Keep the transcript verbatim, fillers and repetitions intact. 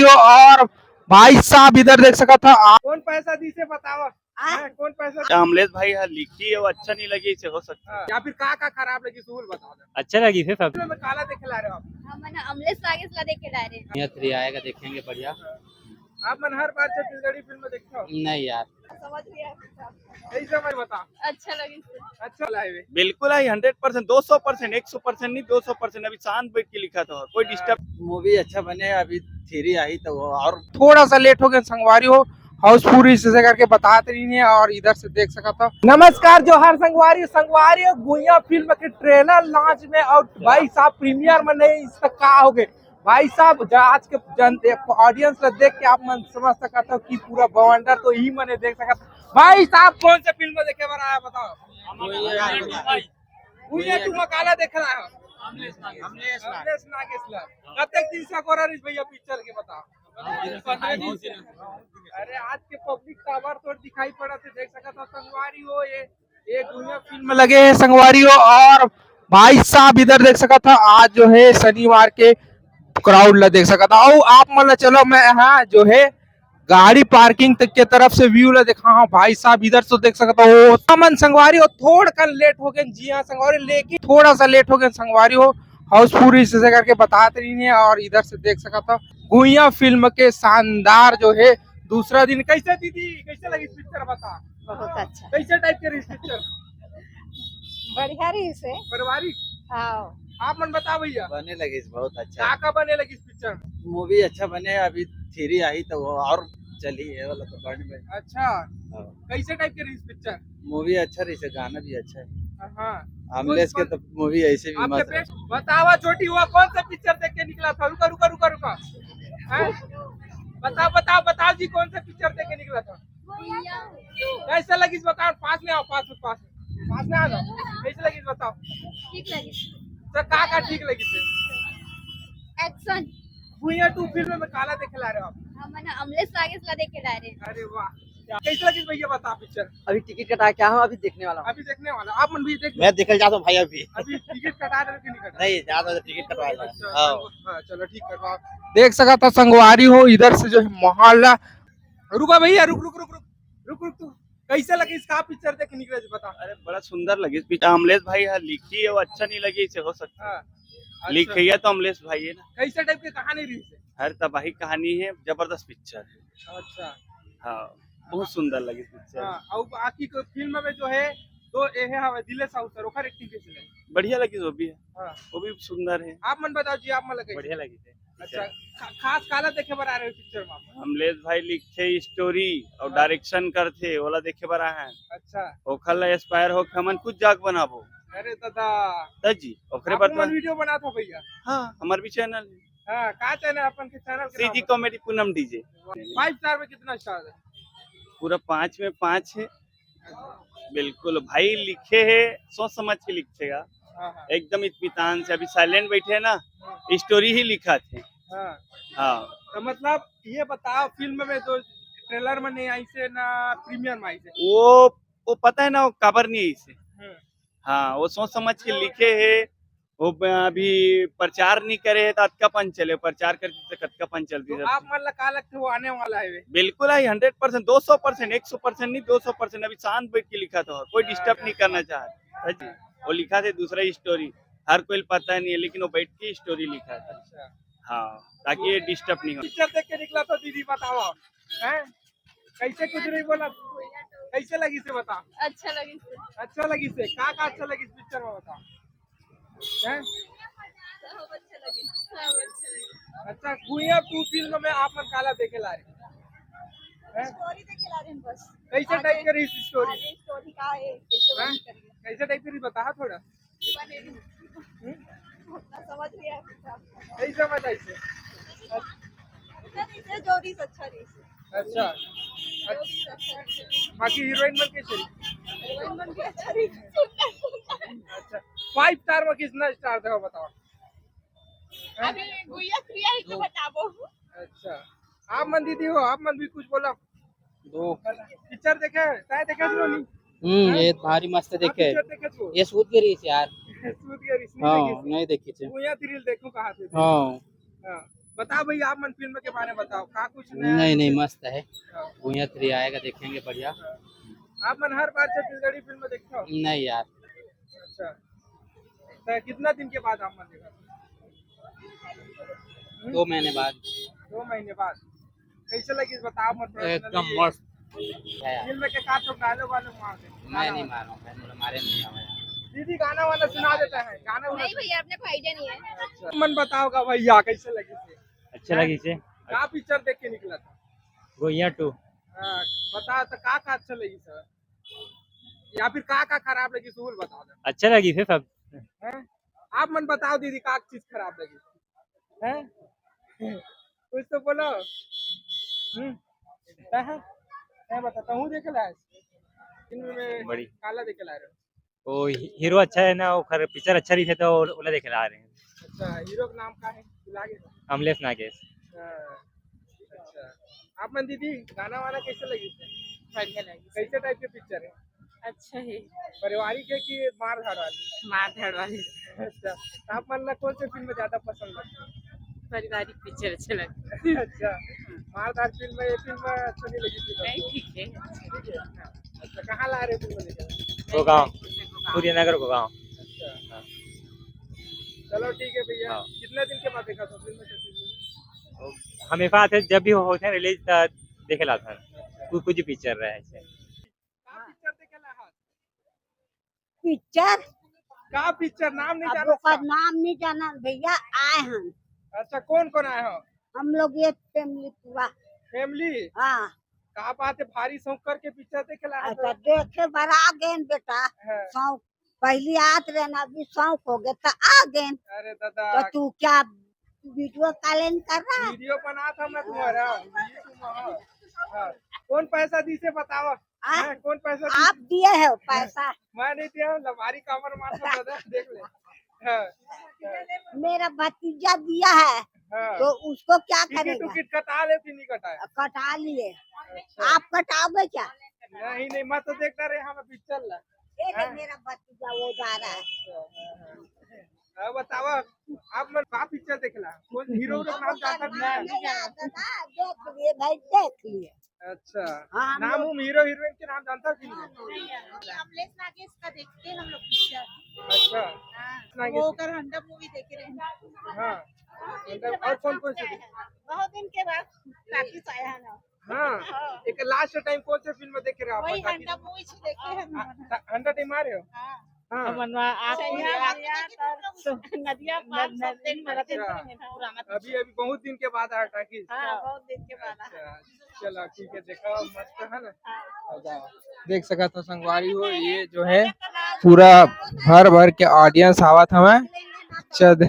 हो। और भाई साहब इधर देख सकत हो आप। कौन पैसा दी से बतावा? हाँ? हैं, कौन पैसा? अमलेश भाई ह लिखी हे, वो अच्छा नहीं लगी, इसे हो सकता है। हाँ, या फिर का का खराब लगी, सुन बताओ। अच्छा लगी थे सब। फिल्म में काला देखे ला रहे हो आप? हमन अमलेश नागेश ला देखे ला रहे। भुइयां थ्री आएगा, देखेंगे, बढ़िया। आप मन हर बार छत्तीसगढ़ी फिल्म देखते हो? नहीं यार। समझ गया। कैसे मैं बता? अच्छा लगे। अच्छा लाइव है। बिल्कुल आई, हंड्रेड परसेंट, दो सौ परसेंट, एक सौ परसेंट नहीं, दो सौ परसेंट। अभी शांत बैठ के लिखा था, कोई डिस्टर्ब। मूवी अच्छा बने, अभी थ्री आई तो वो और थोड़ा सा लेट हो गया संगवारी हो। हाउसफुल इसे करके बतात रही है और इधर से देख सकत हो। नमस्कार जोहार संगवारी, संगवारी हो, भुइयां फिल्म के ट्रेलर लॉन्च में और भाई साहब प्रीमियर में नहीं, इसका का हो गए भाई साहब। आज के जन ऑडियंस ला देख के आप मन समझ सकत हो कि पूरा बवंडर तो ही मने देख सकत। भाई साहब कौन से फिल्म देखे बर आया बताओ? भुइयां टू में काला देख रहा है। अमलेश नागेश ला। कतेक दिन से कोरा रहिस भैया पिक्चर के बताओ? अरे आज के पब्लिक ताबड़तोड़ दिखाई पड़त हे, देख सकत हो संगवारी हो, ये ये भुइयां फिल्म लगे हे संगवारी हो। और भाई साहब इधर देख सकत हो, आज जो है शनिवार के क्राउड ला देख सकत हो। अउ आप मन ला चलो मैं यहाँ जो है गाड़ी पार्किंग तक के तरफ से व्यू ला देखा हूँ। भाई साहब इधर से देख सकत हो, हमन संगवारी हो थोड़ कन लेट हो गए जी हाँ संगवारी, लेकिन थोड़ा सा लेट हो गए संगवारी हो। हाउसफुल इसे करके बतात रही है और इधर से देख सकत हो भुइयां फिल्म के शानदार जो है दूसरा दिन। कैसे दीदी, कैसे लगी पिक्चर बता? बहुत अच्छा। कैसे टाइप के रही पिक्चर? बढ़िया रही से। पारिवारिक? हाँ। आप मन बताओ भैया। बने लगिस बहुत अच्छा। का का बने लगिस पिक्चर? मूवी अच्छा बने, अभी थ्री आई तो वो और चली है वाला तो बंद में। अच्छा। हाँ। कैसे टाइप के रही पिक्चर? मूवी अच्छा रही से, गाना भी अच्छा है। हाँ। अमलेश के तो मूवी ऐसे भी आपके मस्त है। बेस्ट बतावा छोटी हुआ कौन सा पिक्चर देख के निकला था? रुका रुका रुका रुका। हैं? बताओ बताओ बताओ जी कौन सा पिक्चर देख के निकला था? भुइयां। कैसे लगिस बताओ, पास में आओ, पास में, पास में, पास में आ जाओ। कैसे लगिस बताओ? ठीक लगिस। तो का का ठीक लगिस? एक्शन। भुइयां टू फिल्म में काला देखे ला रहे हो आप? हमन अमलेश नागेश ला देखे ला रहे। अरे वाह, कैसे लगिस भैया बता पिक्चर? अभी टिकट कटा के आया हूँ, अभी देखने वाला हूँ। अभी देखने वाला, आप मन भी देख। मैं देखल जाता हूँ भाई अभी। अभी टिकट कटा रहे हो कि नहीं कटा? नहीं, जाता हूँ टिकट कटवा रहा हूँ। अच्छा, हाँ। हाँ, चलो ठीक कटवाओ। देख सकत हो संगवारी हो इधर से जो है माहौल ला रुका भैया, रुक, रुक, रुक, रुक, रुक, रुक, तू कैसे लगिस का पिक्चर देख के निकले बता। अरे बड़ा सुंदर लगिस पिक्चर। अमलेश भाई ह लिखी हे, वो अच्छा नहीं लगी, इसे हो सकता है। हाँ। अच्छा। लिखे तो अमलेश भाई है ना। कैसे टाइप के कहानी रही से? हर तबाही कहानी है, जबरदस्त पिक्चर है। अच्छा। हाँ, बहुत सुंदर लगिस पिक्चर। हाँ, और बाकी को फिल्म में जो है तो ये है हवे दिलेश साहू सर, ओकर एक्टिंग कैसे लगी? बढ़िया लगिस वो भी है। हाँ। वो भी सुंदर है। आप मन बताओ जी, आप मन लगे? बढ़िया लगिस है। अच्छा, खा-, खास काला देखे बर आ रहे हो पिक्चर में आप? अमलेश भाई लिखथे स्टोरी और हाँ। डायरेक्शन करथे, ओला देखे बर आए हैं। अच्छा। ओखर ला इंस्पायर होके हमन खुद जाके बनाबो। अरे दादा। त जी, ओकरे आप बर मन तो वीडियो बनात हो भैया? हाँ, हमार भी चैनल है। हाँ, का चैनल अपन के चैनल के नाम सीजी बता। कॉमेडी पूनम डीजे। फाइव स्टार में कितना स्टार है? पूरा पाँच में पाँच है। बिल्कुल भाई, लिखे है, सोच समझ के लिखेगा। हाँ, हाँ। एकदम इत्मीनान से, अभी साइलेंट बैठे है ना, हाँ। स्टोरी ही लिखा थे। हाँ। हाँ। तो मतलब ये बताओ, फिल्म में जो ट्रेलर में नहीं आई से ना प्रीमियर में आई से? वो, वो पता है ना, वो काबर नहीं आई से। हाँ। हाँ, वो सोच समझ के लिखे है, वो ब-, अभी प्रचार नहीं करे है, तो अतका पन चले, प्रचार करते तो कतका पन चलती तो है। आप मन ला का लगथे वो आने वाला है वे? बिल्कुल आई, हंड्रेड परसेंट, दो सौ परसेंट, एक सौ परसेंट नहीं, दो सौ परसेंट। अभी शांत बैठ के लिखा था, कोई डिस्टर्ब नहीं करना चाह रहा है जी। वो लिखा थे दूसरा ही स्टोरी, हर कोई पता नहीं है, लेकिन वो बैठ के स्टोरी लिखा था। अच्छा। हाँ, ताकि ये डिस्टर्ब नहीं हो। पिक्चर देख के निकला था दीदी, बताओ, हैं? कैसे कुछ नहीं बोला, कैसे लगी से बता? अच्छा लगी से। अच्छा लगी से, का का अच्छा लगी इस पिक्चर में बता? हैं? सब अच्छा लगी, सब अच्छा लगी। अच्छा, भुइयां टू फिल्म में आप मन काला देखे ला रहे हैं? स्टोरी देखे ला रहे हैं बस। कैसे टाइप के रही स्टोरी? आगे स्टोरी का है, कैसे हैं? बनी करिए। कैसे टाइप के रही बता थोड़ा। बने रही। हम्म? समझ गया। कैसे समझ आई से? अच्छा, नहीं, से जो रही अच्छा रही से। अच्छा। जो रही अच्छा रही से। बाकी हीरोइन मन कैसे रही? हीरोइन मन भी अच्छा रही। अच्छा, फाइव स्टार में कितना स्टार देहो बताओ? अभी भुइयां थ्री आई तो बताबो। अच्छा, आप मन दीदी हो, आप मन भी कुछ बोला। दो। पिक्चर देखे? तय देखे सुनो नहीं? हम्म, ये भारी मस्त आप देखे। पिक्चर देखे छो? ये सूत गई रही यार। सूत गई रही, नहीं हाँ, देखी? नहीं देखी छे। भुइयां थ्री देखूं कहाँ से? हाँ। हाँ। बताओ भैया, आप मन फिल्म के बारे में बताओ, का कुछ नया नहीं, नहीं, मस्त है। हाँ। भुइयां थ्री आएगा, देखेंगे, बढ़िया। आप मन हर बार छत्तीसगढ़ी फिल्म देखते हो? नहीं यार। अच्छा, तो कितना दिन के बाद आप मन देखा? हम्म? दो महीने बाद। दो महीने बाद। कैसे लगी, बताओ मत, personally। एकदम मस्त है यार। फिल्म के का तो डायलॉग वाले मार दे। मैं नहीं मारूं, मैं बोला, मारे नहीं आवे यार। दीदी गाना वाला सुना देता है, गाना वाला नहीं भैया, अपने को आइडिया नहीं है। अच्छा। मन बताओगा भैया, कैसे लगी से? अच्छा लगी से। का पिक्चर देख के निकला था? भुइयां टू। हाँ, बता तो का का अच्छा लगी सर, या फिर का का खराब लगी, सुन बताओ दे। अच्छा लगी से सब। हैं? आप मन बताओ दीदी, का चीज खराब लगी? हैं? कुछ तो बोलो। हम्म। कहा? मैं बता, कहूँ देखे ला है? फिल्म में बड़ी। काला देखे ला रहे हो? वो ही-, हीरो अच्छा है ना, ओकर पिक्चर अच्छा रहिथे तो ओला देखे ला रहे हैं। अच्छा, हीरो का नाम का है? भुला गए? अमलेश नागेश। हाँ, अच्छा। आप मन दीदी, गाना वाना कैसे लगी? बढ़िया लगी। कैसे टाइप के पिक्चर है? अच्छा है। पारिवारिक है कि मार धाड़ वाली? मार धाड़ वाली। अच्छा, तो आप मन ला कौन से फिल्म ज्यादा पसंद लगता है? पारिवारिक पिक्चर अच्छा लगता है। अच्छा, मार धाड़ फिल्म, ये फिल्म अच्छा नहीं लगी थी? नहीं, ठीक है। ठीक है। अच्छा, कहाँ ला रहे हो फिल्म देखने? गुड़गांव। गुड़गांव। सूर्यनगर, गुड़गांव। अच्छा। हाँ। चलो ठीक है भैया। हाँ। कितना दिन के बाद देखा था फिल्म? हमेशा आथे, जब भी होथे रिलीज त देखे ला था। कुछ, कुछ पिक्चर रहे ऐसे। का पिक्चर देखे ला हा? पिक्चर? का पिक्चर? नाम नहीं अब जाना ओकर का? नाम नहीं जाना भैया, आए हम। अच्छा, कौन कौन आए हो? हम लोग ये फैमिली पूरा। फैमिली? हाँ। का बात है, भारी शौक करके पिक्चर देखे ला हा? अच्छा, देखे बर आ गेन बेटा। हाँ। शौक पहली आत रहे ना, अभी शौक हो गया तो आ गेन। अरे दादा। तो तू क्या वीडियो कॉलिंग कर रहा है? वीडियो बना था मैं तुम्हारा। हाँ। कौन पैसा दी से बतावा? हाँ? हाँ, कौन पैसा दी? आप दिए हो पैसा? मैं नहीं दिया हूँ, लबारी कामर मार के बता, देख ले। हाँ। मेरा भतीजा दिया है, हाँ। तो उसको क्या टिकट करेगा? उकट कटा ले कि नहीं कटाए? कटा लिए। अच्छा। आप कटाओगे क्या? नहीं, नहीं, मैं तो देखता रहे, हम पिक्चर ला। ये ले, हाँ? मेरा भतीजा वो जा रहा है। अच्छा, हाँ, हाँ। हाँ, बतावा, आप मन का पिक्चर देखे ला? कौन हीरो, हीरो का नाम जानता नहीं? नहीं याद है ना, देख लिए भाई, देख लिए। अच्छा, हाँ, हम नाम लोग उम हीरो हीरोइन के नाम जानता कि नहीं? नहीं, अमलेश नागेश का देखते हैं हम लोग पिक्चर। अच्छा। हाँ, नागेश। वो ओकर हंडा मूवी देखे रहे। हाँ, हंडा, और कौन कौन से? बहुत दिन के बाद वापिस आया है ना। हाँ, हाँ। एक लास्ट टाइम कौन से फिल्म देखे रहे आप? वही हंडा मूवी देखे हैं। हाँ, हंडा टाइम आ रहे हो? हाँ। हाँ। मनवा आप सैया, भैया, तब नदिया पार सब दिन भर अच्छा। पुराना अभी, अभी बहुत दिन के बाद आया टाकीज। हाँ, बहुत दिन के बाद आया। अच्छा, चलो ठीक है, देखो मस्त है ना। हाँ। देख सकत हो संगवारी हो, ये जो है पूरा भर भर के ऑडियंस आवत हवय। चद